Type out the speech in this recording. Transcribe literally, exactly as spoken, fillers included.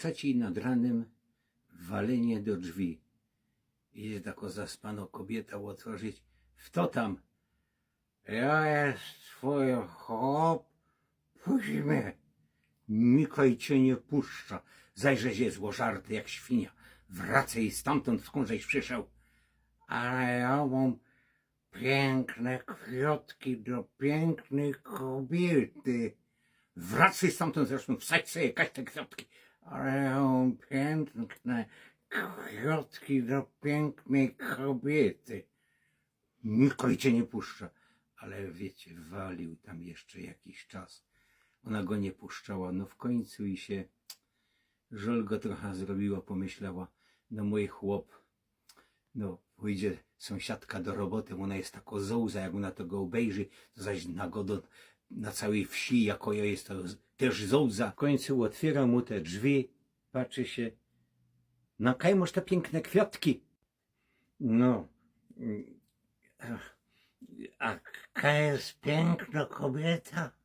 Trzeciej nad ranym, walenie do drzwi. Idzie tako zaspanŏ kobiyta ôtworzić. „Fto tam?” „Jo je twōj chop, puść mie.” „Nikto cie niy puszcza. Zaś żeś je ôżarty jak świnia. Wracej stamtōnd, skōnd żeś przyszoł.” „Ale jo mōm piykne kwiŏtki do piyknyj kobiyty.” „Wracej stamtōnd, zresztōm wsadź se jakaś te kwiŏtki.” „Ale jo mōm piykne kwiŏtki do piyknyj kobiyty.” „Nikto cie niy puszcza.” Ale wiycie, waliōł tam jeszcze jakiś czas. Ôna go niy puszczała. No w kōńcu i sie żōl go trocha zrobiło, pōmyślała: „No mōj chop, no pōjdzie sōmsiadka do roboty, ôna je tako zołza, jak ôna tego ôbejrzi, to zaś na godōm na cołkij wsi, jako jo je to z- tyż zołza.” W kōńcu ôtwiyrōm mu te drzwi, patrzi sie: „No kaj mōsz te piykne kwiŏtki?” „No, mm, ach, a kaj je piyknŏ kobiyta?”